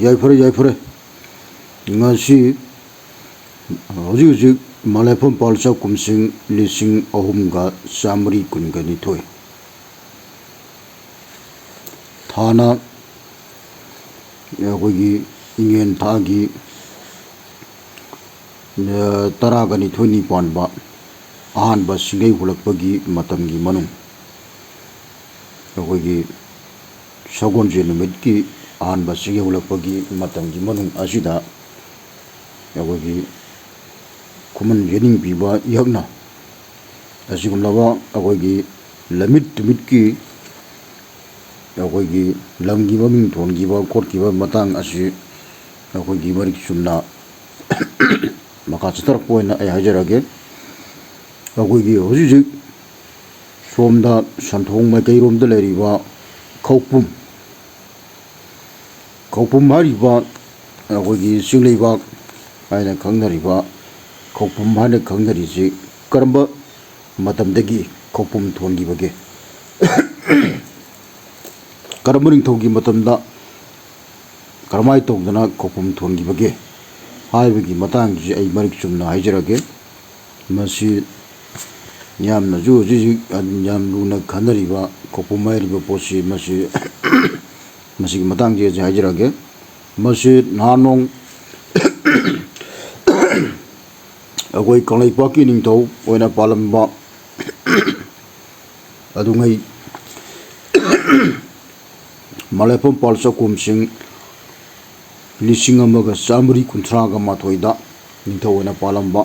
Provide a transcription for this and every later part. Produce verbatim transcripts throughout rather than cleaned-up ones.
ꯌꯥꯏꯐꯔꯦ, ꯌꯥꯏꯐꯔꯦ꯫ ꯉꯁꯤ ꯍꯧꯖꯤꯛ ꯍꯧꯖꯤꯛ ꯃꯂꯦꯐꯝ ꯄꯥꯜ ꯆꯥꯛꯈꯨꯝꯁꯤꯡ ꯂꯤꯁꯤꯡ ꯑꯍꯨꯝꯒ ꯆꯥꯃꯔꯤ ꯀꯨꯟꯒ ꯅꯤꯊꯣꯏ꯫ ꯊꯥꯅ ꯑꯩꯈꯣꯏꯒꯤ ꯏꯉꯦꯟ ꯊꯥꯒꯤ, ꯑ, ꯇꯔꯥꯒ ꯅꯤꯊꯣꯏꯅꯤ ꯄꯥꯟꯕ ꯑꯍꯥꯟꯕ ꯁꯤꯡꯒꯩ ꯍꯨꯜꯂꯛꯄꯒꯤ ꯃꯇꯝꯒꯤ ꯃꯅꯨꯡ, ꯑꯩꯈꯣꯏꯒꯤ ꯁꯒꯣꯜꯁꯦꯟ ꯅꯨꯃꯤꯠꯀꯤ ꯑꯍꯥꯟꯕ ꯁꯤꯡꯒꯩ ꯍꯨꯜꯂꯛꯄꯒꯤ ꯃꯇꯝꯒꯤ ꯃꯅꯨꯡ ꯑꯁꯤꯗ ꯑꯩꯈꯣꯏꯒꯤ ꯈꯨꯃꯟ ꯌꯦꯅꯤꯡꯕꯤꯕ ꯏꯍꯛꯅ ꯑꯁꯤꯒꯨꯝꯂꯕ ꯑꯩꯈꯣꯏꯒꯤ ꯂꯝꯃꯤꯠ ꯇꯨꯃꯤꯠꯀꯤ ꯑꯩꯈꯣꯏꯒꯤ ꯂꯝꯒꯤ ꯃꯃꯤꯡ ꯊꯣꯟꯈꯤꯕ ꯈꯣꯠꯈꯤꯕ ꯃꯇꯥꯡ ꯑꯁꯤ ꯑꯩꯈꯣꯏꯒꯤ ꯃꯔꯤꯛ ꯆꯨꯝꯅ ꯃꯈꯥ ꯆꯠꯊꯔꯛꯄ ꯑꯣꯏꯅ ꯑꯩ ꯍꯥꯏꯖꯔꯛꯑꯒꯦ꯫ ꯑꯩꯈꯣꯏꯒꯤ ꯍꯧꯖꯤꯛ ꯍꯧꯖꯤꯛ ꯁꯣꯝꯗ ꯁꯟꯊꯣꯡ ꯃꯥꯏꯀꯩꯔꯣꯝꯗ ꯂꯩꯔꯤꯕ ꯈꯧꯄꯨꯝ, ꯈꯧꯄꯨꯝ ꯍꯥꯏꯔꯤꯕ ꯑꯩꯈꯣꯏꯒꯤ ꯆꯤꯡꯂꯩꯕꯥꯛ ꯍꯥꯏꯅ ꯈꯪꯅꯔꯤꯕ ꯈꯧꯄꯨꯝ ꯍꯥꯏꯅ ꯈꯪꯅꯔꯤꯁꯤ ꯀꯔꯝꯕ ꯃꯇꯝꯗꯒꯤ ꯈꯧꯄꯨꯝ ꯊꯣꯟꯈꯤꯕꯒꯦ? ꯀꯔꯝꯕ ꯅꯤꯡꯊꯧꯒꯤ ꯃꯇꯝꯗ ꯀꯔꯝꯍꯥꯏꯅ ꯇꯧꯗꯅ ꯈꯧꯄꯨꯝ ꯊꯣꯟꯈꯤꯕꯒꯦ ꯍꯥꯏꯕꯒꯤ ꯃꯇꯥꯡꯁꯤ ꯑꯩ ꯃꯔꯤꯛ ꯆꯨꯝꯅ ꯍꯥꯏꯖꯔꯛꯀꯦ꯫ ꯃꯁꯤ ꯌꯥꯝꯅꯁꯨ ꯍꯧꯖꯤꯛ ꯍꯧꯖꯤꯛ ꯌꯥꯝ ꯂꯨꯅ ꯈꯟꯅꯔꯤꯕ ꯈꯧꯄꯨꯝ ꯍꯥꯏꯔꯤꯕ ꯄꯣꯠꯁꯤ, ꯃꯁꯤ, ꯃꯁꯤꯒꯤ ꯃꯇꯥꯡꯁꯦ ꯑꯩ ꯍꯥꯏꯖꯔꯛꯑꯒꯦ꯫ ꯃꯁꯤ ꯅꯍꯥꯟ ꯅꯣꯡ ꯑꯩꯈꯣꯏ ꯀꯪꯂꯩꯄꯥꯛꯀꯤ ꯅꯤꯡꯊꯧ ꯑꯣꯏꯅ ꯄꯥꯜꯂꯝꯕ ꯑꯗꯨꯉꯩ ꯃꯂꯦꯐꯝ ꯄꯥꯜ ꯆꯥꯛꯈꯨꯝꯁꯤꯡ ꯂꯤꯁꯤꯡ ꯑꯃꯒ ꯆꯥꯃꯔꯤ ꯀꯨꯟꯊ꯭ꯔꯥꯒ ꯃꯥꯊꯣꯏꯗ ꯅꯤꯡꯊꯧ ꯑꯣꯏꯅ ꯄꯥꯜꯂꯝꯕ,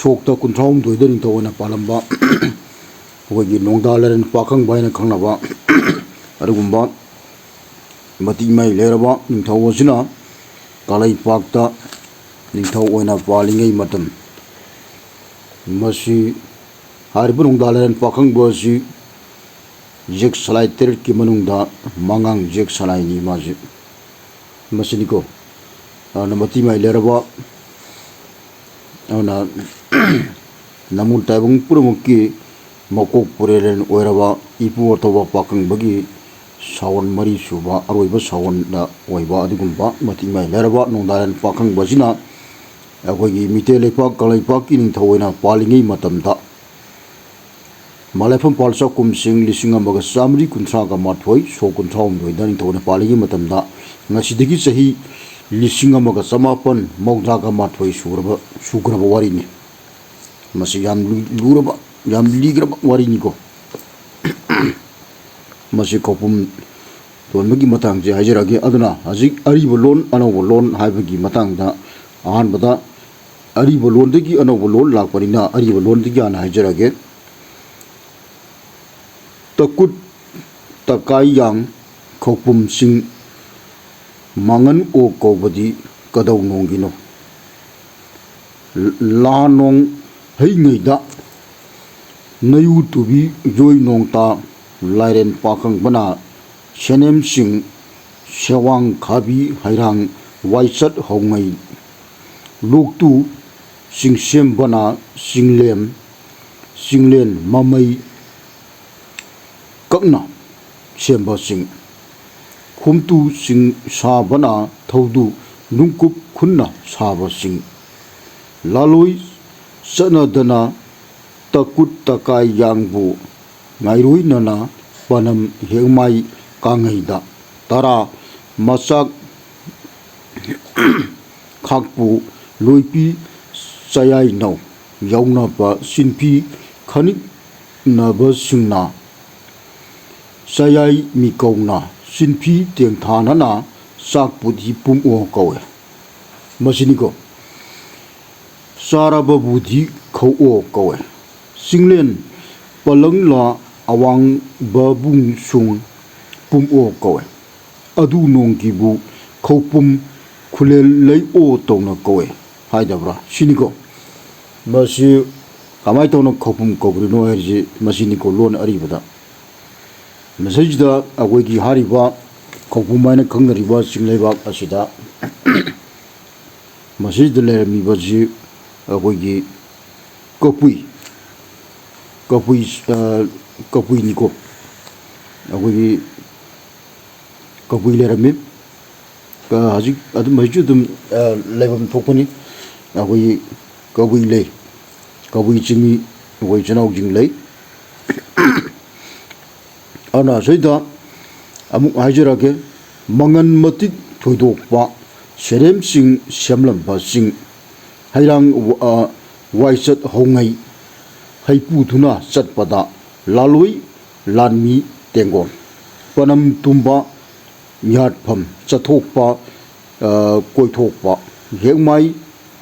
ꯁꯣꯛꯇ ꯀꯨꯟꯊ꯭ꯔꯥꯍꯨꯝꯗꯣꯏꯗ ꯅꯤꯡꯊꯧ ꯑꯣꯏꯅ ꯄꯥꯜꯂꯝꯕ ꯑꯩꯈꯣꯏꯒꯤ ꯅꯣꯡꯗꯥ ꯂꯥꯏꯔꯦꯟ ꯄꯥꯈꯪꯕ ꯍꯥꯏꯅ ꯈꯪꯅꯕ ꯑꯗꯨꯒꯨꯝꯕ ꯃꯇꯤꯛ ꯃꯥꯏ ꯂꯩꯔꯕ ꯅꯤꯡꯊꯧ ꯑꯁꯤꯅ ꯀꯪꯂꯩꯄꯥꯛꯇ ꯅꯤꯡꯊꯧ ꯑꯣꯏꯅ ꯄꯥꯜꯂꯤꯉꯩ ꯃꯇꯝ, ꯃꯁꯤ ꯍꯥꯏꯔꯤꯕ ꯅꯣꯡꯗꯥ ꯂꯥꯏꯔꯦꯟ ꯄꯥꯈꯪꯕ ꯑꯁꯤ ꯌꯦꯛ ꯁꯂꯥꯏ ꯇꯔꯦꯠꯀꯤ ꯃꯅꯨꯡꯗ ꯃꯉꯥꯡ ꯌꯦꯛ ꯁꯂꯥꯏꯅꯤ ꯃꯥꯁꯤ꯫ ꯃꯁꯤꯅꯤꯀꯣ꯫ ꯑꯗꯨꯅ ꯃꯇꯤꯃꯥꯏ ꯂꯩꯔꯕ, ꯑꯗꯨꯅ ꯅꯃꯨ ꯇꯥꯏꯕꯪ ꯄꯨꯝꯅꯃꯛꯀꯤ ꯃꯀꯣꯛ ꯄꯨꯔꯦꯜ ꯑꯣꯏꯔꯕ ꯏꯄꯨ ꯑꯇꯧꯕ ꯄꯥꯈꯪꯕꯒꯤ ꯁꯥꯋꯟ ꯃꯔꯤ ꯁꯨꯕ ꯑꯔꯣꯏꯕ ꯁꯥꯋꯟꯗ ꯑꯣꯏꯕ ꯑꯗꯨꯒꯨꯝꯕ ꯃꯇꯤꯛ ꯃꯥꯏ ꯂꯩꯔꯕ ꯅꯣꯡꯗꯥꯔꯦꯟ ꯄꯥꯈꯪꯕ ꯑꯁꯤꯅ ꯑꯩꯈꯣꯏꯒꯤ ꯃꯤꯇꯩ ꯂꯩꯄꯥꯛ ꯀꯪꯂꯩꯄꯥꯛꯀꯤ ꯅꯤꯡꯊꯧ ꯑꯣꯏꯅ ꯄꯥꯜꯂꯤꯉꯩ ꯃꯇꯝꯗ ꯃꯂꯦꯐꯝ ꯄꯥꯜ ꯆꯥꯛꯈꯨꯝꯁꯤꯡ ꯂꯤꯁꯤꯡ ꯑꯃꯒ ꯆꯥꯃꯔꯤ ꯀꯨꯟꯊ꯭ꯔꯥꯒ ꯃꯥꯊꯣꯏ, ꯁꯣꯛ ꯀꯨꯟꯊ꯭ꯔꯥ ꯍꯨꯝꯗꯣꯏꯗ ꯅꯤꯡꯊꯧꯅ ꯄꯥꯜꯂꯤꯉꯩ ꯃꯇꯝꯗ ꯉꯁꯤꯗꯒꯤ ꯆꯍꯤ ꯂꯤꯁꯤꯡ ꯑꯃꯒ ꯆꯃꯥꯄꯟ ꯃꯧꯗ꯭ꯔꯥꯒ ꯃꯥꯊꯣꯏ ꯁꯨꯔꯕ, ꯁꯨꯈ꯭ꯔꯕ ꯋꯥꯔꯤꯅꯤ꯫ ꯃꯁꯤ ꯌꯥꯝ ꯂꯨ-, ꯂꯨꯔꯕ, ꯌꯥꯝ ꯂꯤꯈ꯭ꯔꯕ ꯋꯥꯔꯤꯅꯤꯀꯣ꯫ ꯃꯁꯤ ꯈꯧꯄꯨꯝ ꯊꯣꯟꯕꯒꯤ ꯃꯇꯥꯡꯁꯦ ꯍꯥꯏꯖꯔꯛꯑꯒꯦ꯫ ꯑꯗꯨꯅ ꯍꯧꯖꯤꯛ ꯑꯔꯤꯕ ꯂꯣꯟ, ꯑꯅꯧꯕ ꯂꯣꯟ ꯍꯥꯏꯕꯒꯤ ꯃꯇꯥꯡꯗ ꯑꯍꯥꯟꯕꯗ ꯑꯔꯤꯕ ꯂꯣꯟꯗꯒꯤ ꯑꯅꯧꯕ ꯂꯣꯟ ꯂꯥꯛꯄꯅꯤꯅ ꯑꯔꯤꯕ ꯂꯣꯟꯗꯒꯤ ꯍꯥꯟꯅ ꯍꯥꯏꯖꯔꯛꯑꯒꯦ꯫ ꯇꯀꯨꯠ ꯇꯀꯥꯏꯌꯥꯡ ꯈꯧꯄꯨꯝꯁꯤꯡ ꯃꯥꯡꯉꯟ ꯑꯣꯛ ꯀꯧꯕꯗꯤ ꯀꯗꯧꯅꯣꯡꯒꯤꯅꯣ? ꯂꯥ ꯅꯣꯡ ꯍꯩꯉꯩꯗ ꯅꯌꯨ ꯇꯨꯕꯤ ꯌꯣꯏ ꯅꯣꯡꯇꯥ ꯂꯥꯏꯔꯦꯟ ꯄꯥꯈꯪꯕꯅ ꯁꯦꯅꯦꯝꯁꯤꯡ ꯁꯦꯋꯥꯡ ꯈꯥꯕꯤ ꯍꯩꯔꯥꯡ ꯋꯥꯏꯆꯠ ꯍꯧꯉꯩ ꯂꯣꯛꯇꯨ ꯆꯤꯡꯁꯦꯝꯕꯅ ꯆꯤꯡꯂꯦꯝ ꯆꯤꯡꯂꯦꯟ ꯃꯃꯩ ꯀꯛꯅ ꯁꯦꯝꯕꯁꯤꯡ ꯈꯣꯝꯇꯨ ꯆꯤꯡ ꯁꯥꯕꯅ ꯊꯧꯗꯨ ꯅꯨꯡꯀꯨꯞ ꯈꯨꯟꯅ ꯁꯥꯕꯁꯤꯡ ꯂꯥꯂꯣꯏ ꯆꯠꯅꯗꯅ ꯇꯀꯨꯠ ꯇꯀꯥꯏ ꯌꯥꯡꯕꯨ ꯉꯥꯏꯔꯣꯏꯅꯅ ꯄꯅꯝ ꯍꯦꯛꯃꯥꯏ ꯀꯥꯡꯉꯩꯗ ꯇꯔꯥ ꯃꯆꯥꯛ ꯈꯥꯛꯄꯨ ꯂꯣꯏꯄꯤ ꯆꯌꯥꯏꯅꯧ ꯌꯥꯎꯅꯕ ꯆꯤꯟꯐꯤ ꯈꯅꯤꯛꯅꯕꯁꯤꯡꯅ ꯆꯌꯥꯏ ꯃꯤꯀꯧꯅ ꯆꯤꯟꯐꯤ ꯇꯦꯡꯊꯥꯅꯅ ꯆꯥꯛꯄꯨꯗꯤ ꯄꯨꯝꯑꯣ ꯀꯧꯋꯦ꯫ ꯃꯁꯤꯅꯤꯀꯣ꯫ ꯆꯥꯔꯕꯕꯨꯗꯤ ꯈꯧꯑꯣ ꯀꯧꯋꯦ꯫ ꯆꯤꯡꯂꯦꯟ ꯄꯂꯪꯂꯥ ꯑꯋꯥꯡꯕꯕꯨꯡ ꯁꯨꯡ ꯄꯨꯝꯑꯣ ꯀꯧꯋꯦ꯫ ꯑꯗꯨ ꯅꯣꯡꯒꯤꯕꯨ ꯈꯧꯄꯨꯝ ꯈꯨꯂꯦꯜ ꯂꯩꯑꯣ ꯇꯧꯅ ꯀꯧꯋꯦ ꯍꯥꯏꯗꯕ꯭ꯔꯥ? ꯁꯤꯅꯤꯀꯣ꯫ ꯃꯁꯤ ꯀꯃꯥꯏꯅ ꯇꯧꯅ ꯈꯧꯄꯨꯝ ꯀꯧꯔꯤꯅꯣ ꯍꯥꯏꯔꯤꯁꯤ ꯃꯁꯤꯅꯤꯀꯣ, ꯂꯣꯟ ꯑꯔꯤꯕꯗ꯫ ꯃꯁꯤꯗꯩꯁꯤꯗ ꯑꯩꯈꯣꯏꯒꯤ ꯍꯥꯏꯔꯤꯕ ꯈꯧꯄꯨꯝ ꯍꯥꯏꯅ ꯈꯪꯅꯔꯤꯕ ꯆꯤꯡꯂꯩꯕꯥꯛ ꯑꯁꯤꯗ ꯃꯁꯤꯗ ꯂꯩꯔꯝꯃꯤꯕꯁꯤ ꯑꯩꯈꯣꯏꯒꯤ ꯀꯕꯨꯏ, ꯀꯕꯨꯏ, ꯑ, ꯀꯕꯨꯏꯅꯤꯀꯣ꯫ ꯑꯩꯈꯣꯏꯒꯤ ꯀꯕꯨꯏ ꯂꯩꯔꯝꯃꯤ꯫ ꯍꯧꯖꯤꯛ ꯑꯗꯨꯝ, ꯍꯧꯖꯤꯛꯁꯨ ꯑꯗꯨꯝ ꯂꯩꯐꯝ ꯊꯣꯛꯄꯅꯤ꯫ ꯑꯩꯈꯣꯏꯒꯤ ꯀꯕꯨꯏ ꯂꯩ, ꯀꯕꯨꯏ ꯆꯤꯡꯃꯤ, ꯑꯩꯈꯣꯏ ꯏꯆꯤꯟ ꯏꯅꯥꯎꯁꯤꯡ ꯂꯩ꯫ ꯑꯗꯨꯅ ꯁꯤꯗ ꯑꯃꯨꯛ ꯍꯥꯏꯖꯔꯛꯀꯦ, ꯃꯉꯟ ꯃꯇꯤꯛ ꯊꯣꯏꯗꯣꯛꯄ, ꯁꯦꯔꯦꯝꯁꯤꯡ ꯁꯦꯝꯂꯝꯕ ꯆꯤꯡ, ꯍꯩꯔꯥꯡ ꯋꯥꯏꯆꯠ ꯍꯧꯉꯩ ꯍꯩꯄꯨꯗꯨꯅ ꯆꯠꯄꯗ, ꯂꯥꯂꯣꯏ ꯂꯥꯟꯃꯤ ꯇꯦꯡꯒꯣꯜ, ꯄꯅꯝ ꯇꯨꯝꯕ ꯃꯤꯍꯥꯠꯐꯝ ꯆꯠꯊꯣꯛꯄ, ꯀꯣꯏꯊꯣꯛꯄ, ꯍꯦꯛꯃꯥꯏ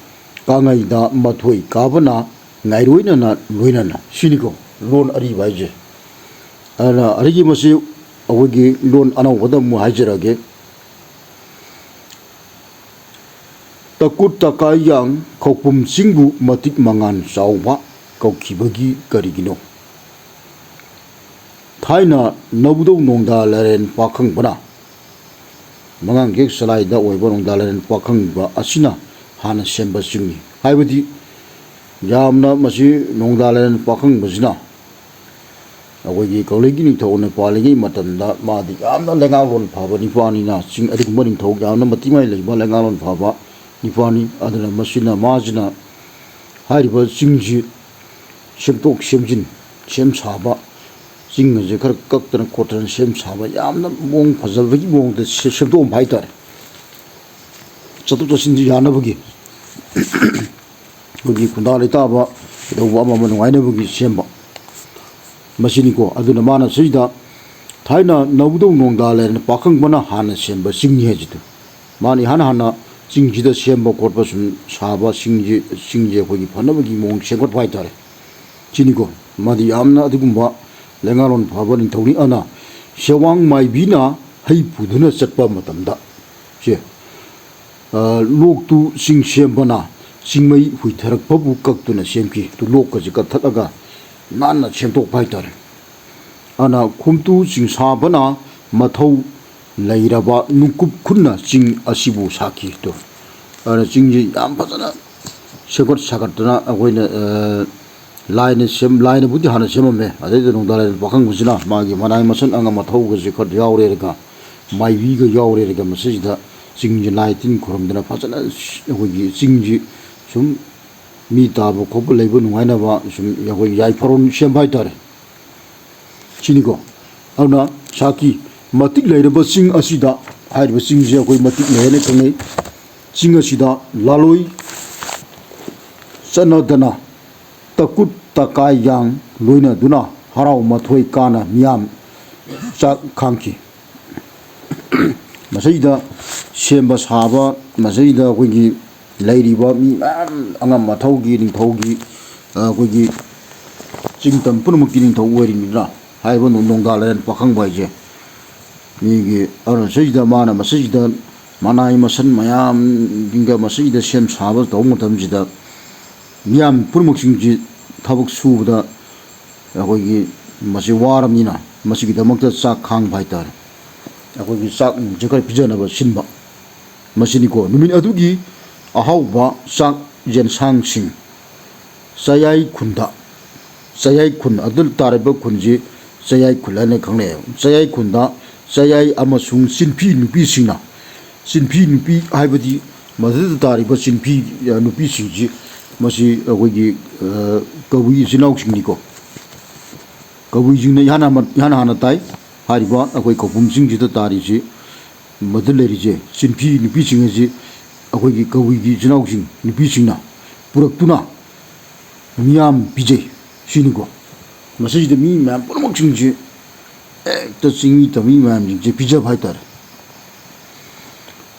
ꯀꯥꯡꯉꯩꯗ ꯃꯊꯣꯏ ꯀꯥꯕꯅ ꯉꯥꯏꯔꯣꯏꯅꯅ ꯂꯣꯏꯅꯅ꯫ ꯁꯤꯅꯤꯀꯣ ꯂꯣꯟ ꯑꯔꯤꯕ ꯍꯥꯏꯁꯦ꯫ ꯑꯗꯨꯅ ꯑꯗꯒꯤ ꯃꯁꯤ ꯑꯩꯈꯣꯏꯒꯤ ꯂꯣꯟ ꯑꯅꯧꯕꯗ ꯑꯃꯨꯛ ꯍꯥꯏꯖꯔꯛꯑꯒꯦ꯫ ꯇꯀꯨꯠ ꯇꯀꯥꯏ ꯌꯥꯡ ꯈꯧꯄꯨꯝ ꯆꯤꯡꯕꯨ ꯃꯇꯤꯛ ꯃꯉꯥꯟ ꯆꯥꯎꯕ ꯀꯧꯈꯤꯕꯒꯤ ꯀꯔꯤꯒꯤꯅꯣ? ꯊꯥꯏꯅ ꯅꯧꯗꯧ ꯅꯣꯡꯗꯥ ꯂꯥꯏꯔꯦꯟ ꯄꯥꯈꯪꯕꯅ, ꯃꯉꯥꯡꯒꯦꯛ ꯆꯂꯥꯏꯗ ꯑꯣꯏꯕ ꯅꯣꯡꯗꯥ ꯂꯥꯏꯔꯦꯟ ꯄꯥꯈꯪꯕ ꯑꯁꯤꯅ ꯍꯥꯟꯅ ꯁꯦꯝꯕ ꯆꯤꯡꯅꯤ꯫ ꯍꯥꯏꯕꯗꯤ ꯌꯥꯝꯅ ꯃꯁꯤ ꯅꯣꯡꯗꯥ ꯂꯥꯏꯔꯦꯟ ꯄꯥꯈꯪꯕꯁꯤꯅ ꯑꯩꯈꯣꯏꯒꯤ ꯀꯪꯂꯩꯒꯤ ꯅꯤꯡꯊꯧꯅ ꯄꯥꯜꯂꯤꯉꯩ ꯃꯇꯝꯗ ꯃꯥꯗꯤ ꯌꯥꯝꯅ ꯂꯩꯉꯥꯛꯂꯣꯟ ꯐꯕ ꯅꯤꯄꯥꯅꯤꯅ, ꯆꯤꯡ ꯑꯗꯨꯒꯨꯝꯕ ꯅꯤꯡꯊꯧ ꯌꯥꯝꯅ ꯃꯇꯤꯛ ꯃꯥꯏ ꯂꯩꯕ ꯂꯩꯉꯥꯛꯂꯣꯟ ꯐꯕ ꯅꯤꯄꯥꯅꯤ꯫ ꯑꯗꯨꯅ ꯃꯁꯤꯅ, ꯃꯥꯁꯤꯅ ꯍꯥꯏꯔꯤꯕ ꯆꯤꯡꯁꯤ ꯁꯦꯝꯗꯣꯛ ꯁꯦꯝꯖꯤꯟ, ꯁꯦꯝ ꯁꯥꯕ, ꯆꯤꯡ ꯑꯁꯦ ꯈꯔ ꯀꯛꯇꯅ ꯈꯣꯠꯇꯅ ꯁꯦꯝ ꯁꯥꯕ, ꯌꯥꯝꯅ ꯃꯑꯣꯡ ꯐꯖꯕꯒꯤ ꯃꯑꯣꯡꯗ ꯁꯦ-, ꯁꯦꯝꯗꯣꯛꯑꯝꯕ ꯍꯥꯏꯇꯥꯔꯦ꯫ ꯆꯠꯊꯣꯛ ꯆꯠꯁꯤꯟꯁꯤ ꯌꯥꯅꯕꯒꯤ, ꯑꯩꯈꯣꯏꯒꯤ ꯈꯨꯟꯗꯥ ꯂꯩꯇꯥꯕ ꯀꯩꯗꯧꯕ ꯑꯃ ꯑꯃ ꯅꯨꯡꯉꯥꯏꯅꯕꯒꯤ ꯁꯦꯝꯕ꯫ ꯃꯁꯤꯅꯤꯀꯣ꯫ ꯑꯗꯨꯅ ꯃꯥꯅ ꯁꯤꯗ ꯊꯥꯏꯅ ꯅꯧꯗꯧ ꯅꯣꯡꯗꯥ ꯂꯩꯔꯅ ꯄꯥꯈꯪꯕꯅ ꯍꯥꯟꯅ ꯁꯦꯝꯕ ꯆꯤꯡꯅꯤ ꯍꯥꯏꯁꯤꯗ, ꯃꯥꯅ ꯏꯍꯥꯟ ꯍꯥꯟꯅ ꯆꯤꯡꯁꯤꯗ ꯁꯦꯝꯕ ꯈꯣꯠꯄ, ꯁꯨꯝ ꯁꯥꯕ, ꯆꯤꯡꯁꯦ, ꯆꯤꯡꯁꯦ ꯑꯩꯈꯣꯏꯒꯤ ꯐꯅꯕꯒꯤ ꯃꯑꯣꯡ ꯁꯦꯝꯒꯠꯄ ꯍꯥꯏꯇꯥꯔꯦ꯫ ꯁꯤꯅꯤꯀꯣ꯫ ꯃꯥꯗꯤ ꯌꯥꯝꯅ ꯑꯗꯨꯒꯨꯝꯕ ꯂꯩꯉꯥꯛꯂꯣꯟ ꯐꯕ ꯅꯤꯡꯊꯧꯅꯤ꯫ ꯑꯗꯨꯅ ꯁꯦꯋꯥꯡ ꯃꯥꯏꯕꯤꯅ ꯍꯩ ꯄꯨꯗꯨꯅ ꯆꯠꯄ ꯃꯇꯝꯗ, ꯁꯦ, ꯂꯣꯛꯇꯨ ꯆꯤꯡ ꯁꯦꯝꯕꯅ ꯆꯤꯡꯃꯩ ꯍꯨꯏꯊꯔꯛꯄꯕꯨ ꯀꯛꯇꯨꯅ ꯁꯦꯝꯈꯤ꯫ ꯇꯨ ꯂꯣꯛꯀꯁꯤ ꯀꯛꯊꯠꯂꯒ ꯅꯥꯟꯅ ꯁꯦꯝꯗꯣꯛꯄ ꯍꯥꯏꯇꯥꯔꯦ꯫ ꯑꯗꯨꯅ ꯈꯣꯝꯇꯨ ꯆꯤꯡꯁꯥꯕꯅ ꯃꯊꯧ ꯂꯩꯔꯕ ꯅꯨꯡꯀꯨꯞ ꯈꯨꯟꯅ ꯆꯤꯡ ꯑꯁꯤꯕꯨ ꯁꯥꯈꯤ꯫ ꯇꯨ, ꯑꯗꯨꯅ ꯆꯤꯡꯁꯤ ꯌꯥꯝ ꯐꯖꯅ ꯁꯦꯝꯒꯠ ꯁꯥꯒꯠꯇꯅ ꯑꯩꯈꯣꯏꯅ, ꯂꯥꯏꯅ ꯁꯦꯝ-, ꯂꯥꯏꯅꯕꯨꯗꯤ ꯍꯥꯟꯅ ꯁꯦꯝꯃꯝꯃꯦ꯫ ꯑꯗꯩꯗ ꯅꯣꯡꯗꯥ ꯂꯥꯏꯔꯦꯟ ꯄꯥꯈꯪꯕꯁꯤꯅ ꯃꯥꯒꯤ ꯃꯅꯥꯏ ꯃꯁꯟ ꯑꯉ ꯃꯊꯧꯒꯁꯦ ꯈꯔ ꯌꯥꯎꯔꯦꯔꯒ ꯃꯥꯏꯕꯤꯒ ꯌꯥꯎꯔꯦꯔꯒ ꯃꯁꯤꯁꯤꯗ ꯆꯤꯡꯁꯤ ꯂꯥꯏ ꯇꯤꯟ ꯈꯨꯔꯨꯝꯗꯅ ꯐꯖꯅ ꯑꯩꯈꯣꯏꯒꯤ ꯆꯤꯡꯁꯤ ꯁꯨꯝ ꯃꯤ ꯇꯥꯕ ꯈꯣꯠꯄ ꯂꯩꯕ ꯅꯨꯡꯉꯥꯏꯅꯕ ꯁꯨꯝ ꯑꯩꯈꯣꯏ ꯌꯥꯏꯐꯔꯣꯟ ꯁꯦꯝꯕ ꯍꯥꯏꯇꯥꯔꯦ꯫ ꯁꯤꯅꯤꯀꯣ꯫ ꯑꯗꯨꯅ ꯁꯥꯀꯤ ꯃꯇꯤꯛ ꯂꯩꯔꯕ ꯆꯤꯡ ꯑꯁꯤꯗ, ꯍꯥꯏꯔꯤꯕ ꯆꯤꯡꯁꯦ ꯑꯩꯈꯣꯏ ꯃꯇꯤꯛ ꯂꯩ ꯍꯥꯏꯅ ꯈꯪꯅꯩ꯫ ꯆꯤꯡ ꯑꯁꯤꯗ ꯂꯥꯂꯣꯏ ꯆꯠꯅꯗꯅ ꯇꯀꯨꯠ ꯇꯀꯥꯏ ꯌꯥꯡ ꯂꯣꯏꯅꯗꯨꯅ ꯍꯔꯥꯎ ꯃꯊꯣꯏ ꯀꯥꯅ ꯃꯤꯌꯥꯝ ꯆꯥꯛ ꯈꯥꯡꯈꯤ꯫ ꯃꯁꯤꯗ ꯁꯦꯝꯕ ꯁꯥꯕ, ꯃꯁꯤꯗ ꯑꯩꯈꯣꯏꯒꯤ ꯂꯩꯔꯤꯕ ꯃꯤ ꯃꯌꯥꯝ, ꯑꯉꯝ ꯑꯊꯧꯒꯤ, ꯅꯤꯡꯊꯧꯒꯤ, ꯑꯩꯈꯣꯏꯒꯤ ꯆꯤꯡꯇꯝ ꯄꯨꯝꯅꯃꯛꯀꯤ ꯅꯤꯡꯊꯧ ꯑꯣꯏꯔꯤꯕꯅꯤꯅ, ꯍꯥꯏꯔꯤꯕ ꯅꯣꯡꯗꯥ ꯂꯥꯏꯔꯦꯟ ꯄꯥꯈꯪꯕ ꯍꯥꯏꯁꯦ꯫ ꯃꯤꯒꯤ ꯑꯗꯨꯅ ꯁꯤꯗ ꯃꯥꯅ ꯃꯁꯤꯗ ꯃꯅꯥꯏ ꯃꯁꯟ ꯃꯌꯥꯝꯁꯤꯡꯒ ꯃꯁꯤꯗ ꯁꯦꯝ ꯁꯥꯕ ꯇꯧꯕ ꯃꯇꯝꯁꯤꯗ, ꯃꯤꯌꯥꯝ ꯄꯨꯝꯅꯃꯛꯁꯤꯡꯁꯤ ꯊꯕꯛ ꯁꯨꯕꯗ ꯑꯩꯈꯣꯏꯒꯤ ꯃꯁꯤ ꯋꯥꯔꯕꯅꯤꯅ, ꯃꯁꯤꯒꯤꯗꯃꯛꯇ ꯆꯥꯛ ꯈꯥꯡꯕ ꯍꯥꯏꯇꯥꯔꯦ, ꯑꯩꯈꯣꯏꯒꯤ ꯆꯥꯛ ꯅꯨꯡꯁꯦ ꯈꯔ ꯄꯤꯖꯅꯕ ꯁꯤꯟꯕ꯫ ꯃꯁꯤꯅꯤꯀꯣ ꯅꯨꯃꯤꯠ ꯑꯗꯨꯒꯤ ꯑꯍꯥꯎꯕ ꯆꯥꯛ ꯌꯦꯟꯁꯥꯡꯁꯤꯡ꯫ ꯆꯌꯥꯏ ꯈꯨꯟꯗ, ꯆꯌꯥꯏ ꯈꯨꯟ ꯑꯗꯨ ꯇꯥꯔꯤꯕ ꯈꯨꯟꯁꯤ ꯆꯌꯥꯏ ꯈꯨꯜ ꯍꯥꯏꯅ ꯈꯪꯅꯩ꯫ ꯆꯌꯥꯏ ꯈꯨꯟꯗ ꯆꯌꯥꯏ ꯑꯃꯁꯨꯡ ꯆꯤꯟꯐꯤ ꯅꯨꯄꯤꯁꯤꯡꯅ, ꯆꯤꯟꯐꯤ ꯅꯨꯄꯤ ꯍꯥꯏꯕꯗꯤ ꯃꯗꯨꯗ ꯇꯥꯔꯤꯕ ꯆꯤꯟꯐꯤ, ꯑ, ꯅꯨꯄꯤꯁꯤꯡꯁꯤ, ꯃꯁꯤ ꯑꯩꯈꯣꯏꯒꯤ, ꯑ, ꯀꯕꯨꯏ ꯏꯆꯤꯜ ꯏꯅꯥꯎꯁꯤꯡꯅꯤꯀꯣ꯫ ꯀꯕꯨꯏꯁꯤꯡꯅ ꯏꯍꯥꯟ ꯍꯥꯟꯕ, ꯏꯍꯥꯟ ꯍꯥꯟꯅ ꯇꯥꯏ꯫ ꯍꯥꯏꯔꯤꯕ ꯑꯩꯈꯣꯏ ꯈꯧꯄꯨꯝꯁꯤꯡꯁꯤꯗ ꯇꯥꯔꯤꯁꯤ, ꯃꯗꯨ ꯂꯩꯔꯤꯁꯦ, ꯆꯤꯟꯐꯤ ꯅꯨꯄꯤꯁꯤꯡ ꯑꯁꯤ ꯑꯩꯈꯣꯏꯒꯤ ꯀꯕꯨꯏꯒꯤ ꯏꯆꯤꯜ ꯏꯅꯥꯎꯁꯤꯡ ꯅꯨꯄꯤꯁꯤꯡꯅ ꯄꯨꯔꯛꯇꯨꯅ ꯃꯤꯌꯥꯝ ꯄꯤꯖꯩ ꯁꯤꯅꯤꯀꯣ꯫ ꯃꯁꯤꯁꯤꯗ ꯃꯤ ꯃꯌꯥꯝ ꯄꯨꯝꯅꯃꯛꯁꯤꯡꯁꯦ, ꯍꯦꯛꯇ ꯆꯤꯡꯃꯤ ꯇꯝꯃꯤ ꯃꯌꯥꯝꯁꯤꯡꯁꯦ ꯄꯤꯖꯕ ꯍꯥꯏꯇꯥꯔꯦ꯫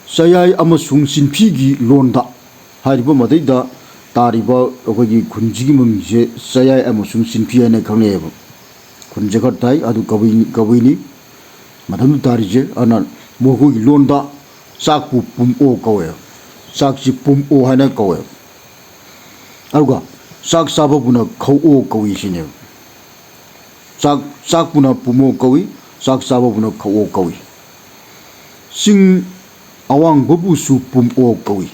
ꯆꯌꯥꯏ ꯑꯃꯁꯨꯡ ꯆꯤꯟꯐꯤꯒꯤ ꯂꯣꯟꯗ ꯍꯥꯏꯔꯤꯕ ꯃꯗꯩꯗ ꯇꯥꯔꯤꯕ ꯑꯩꯈꯣꯏꯒꯤ ꯈꯨꯟꯁꯤꯒꯤ ꯃꯃꯤꯡꯁꯦ ꯆꯌꯥꯏ ꯑꯃꯁꯨꯡ ꯆꯤꯟꯐꯤ ꯍꯥꯏꯅ ꯈꯪꯅꯩꯌꯦꯕ꯫ ꯈꯨꯟꯁꯦ ꯈꯔ ꯇꯥꯏ, ꯑꯗꯨ ꯀꯕꯨꯏ, ꯀꯕꯨꯏꯅꯤ꯫ ꯃꯇꯝꯗꯨ ꯇꯥꯔꯤꯁꯦ꯫ ꯑꯗꯨꯅ ꯃꯈꯣꯏꯒꯤ ꯂꯣꯟꯗ ꯆꯥꯛꯄꯨ ꯄꯨꯝꯑꯣ ꯀꯧꯋꯦ꯫ ꯆꯥꯛꯁꯤ ꯄꯨꯝꯑꯣ ꯍꯥꯏꯅ ꯀꯧꯋꯦ꯫ ꯑꯗꯨꯒ ꯆꯥꯛ ꯆꯥꯕꯕꯨꯅ ꯈꯧꯑꯣ ꯀꯧꯏ ꯁꯤꯅꯦꯕ꯫ ꯆꯥꯛ, ꯆꯥꯛꯄꯨꯅ ꯄꯨꯝꯑꯣ ꯀꯧꯏ, ꯆꯥꯛ ꯆꯥꯕꯕꯨꯅ ꯈꯧꯑꯣ ꯀꯧꯏ꯫ ꯆꯤꯡ ꯑꯋꯥꯡꯕꯕꯨꯁꯨ ꯄꯨꯝꯑꯣ ꯀꯧꯏ꯫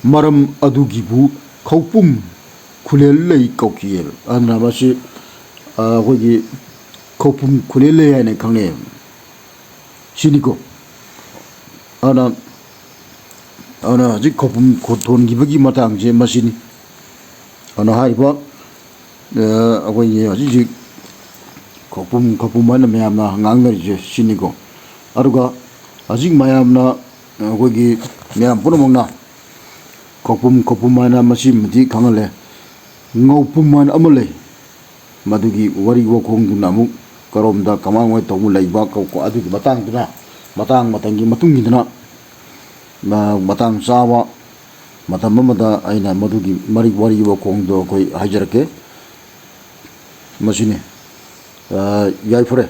ꯃꯔꯝ ꯑꯗꯨꯒꯤꯕꯨ ꯈꯧꯄꯨꯝ ꯈꯨꯂꯦꯜ ꯂꯩ ꯀꯧꯈꯤꯑꯕ꯫ ꯑꯗꯨꯅ ꯃꯁꯤ, ꯑ, ꯑꯩꯈꯣꯏꯒꯤ ꯈꯧꯄꯨꯝ ꯈꯨꯂꯦꯜ ꯂꯩ ꯍꯥꯏꯅ ꯈꯪꯅꯩꯌꯦꯕ꯫ ꯁꯤꯅꯤꯀꯣ꯫ ꯑꯗꯨꯅ, ꯑꯗꯨꯅ ꯍꯧꯖꯤꯛ ꯈꯧꯄꯨꯝ ꯈꯣꯠ ꯊꯣꯟꯈꯤꯕꯒꯤ ꯃꯇꯥꯡꯁꯦ ꯃꯁꯤꯅꯤ꯫ ꯑꯗꯨꯅ ꯍꯥꯏꯔꯤꯕ, ꯑ, ꯑꯩꯈꯣꯏꯒꯤ ꯍꯧꯖꯤꯛ ꯍꯧꯖꯤꯛ ꯈꯧꯄꯨꯝ, ꯈꯧꯄꯨꯝ ꯍꯥꯏꯅ ꯃꯌꯥꯝꯅ ꯉꯥꯡꯅꯔꯤꯁꯦ ꯁꯤꯅꯤꯀꯣ꯫ ꯑꯗꯨꯒ ꯍꯧꯖꯤꯛ ꯃꯌꯥꯝꯅ, ꯑꯩꯈꯣꯏꯒꯤ ꯃꯌꯥꯝ ꯄꯨꯝꯅꯃꯛꯅ ꯈꯧꯄꯨꯝ, ꯈꯧꯄꯨꯝ ꯍꯥꯏꯅ ꯃꯁꯤꯃꯗꯤ ꯈꯪꯍꯜꯂꯦ꯫ ꯉꯧꯄꯨꯝ ꯍꯥꯏꯅ ꯑꯃ ꯂꯩ꯫ ꯃꯗꯨꯒꯤ ꯋꯥꯔꯤ ꯋꯥꯈꯣꯡꯗꯨꯅ ꯑꯃꯨꯛ ꯀꯔꯣꯝꯗ ꯀꯃꯥꯏꯅ ꯇꯧꯕ ꯂꯩꯕ ꯀꯧ-, ꯑꯗꯨꯒꯤ ꯃꯇꯥꯡꯗꯨꯅ, ꯃꯇꯥꯡ ꯃꯇꯝꯒꯤ ꯃꯇꯨꯡ ꯏꯟꯅ, ꯃ-, ꯃꯇꯥꯡ ꯆꯥꯕ ꯃꯇꯝ ꯑꯃꯗ ꯑꯩꯅ ꯃꯗꯨꯒꯤ ꯃꯔꯤ-, ꯋꯥꯔꯤ ꯋꯥꯈꯣꯡꯗꯣ ꯑꯩꯈꯣꯏ ꯍꯥꯏꯖꯔꯛꯀꯦ꯫ ꯃꯁꯤꯅꯤ꯫ ꯑ, ꯌꯥꯏꯐꯔꯦ꯫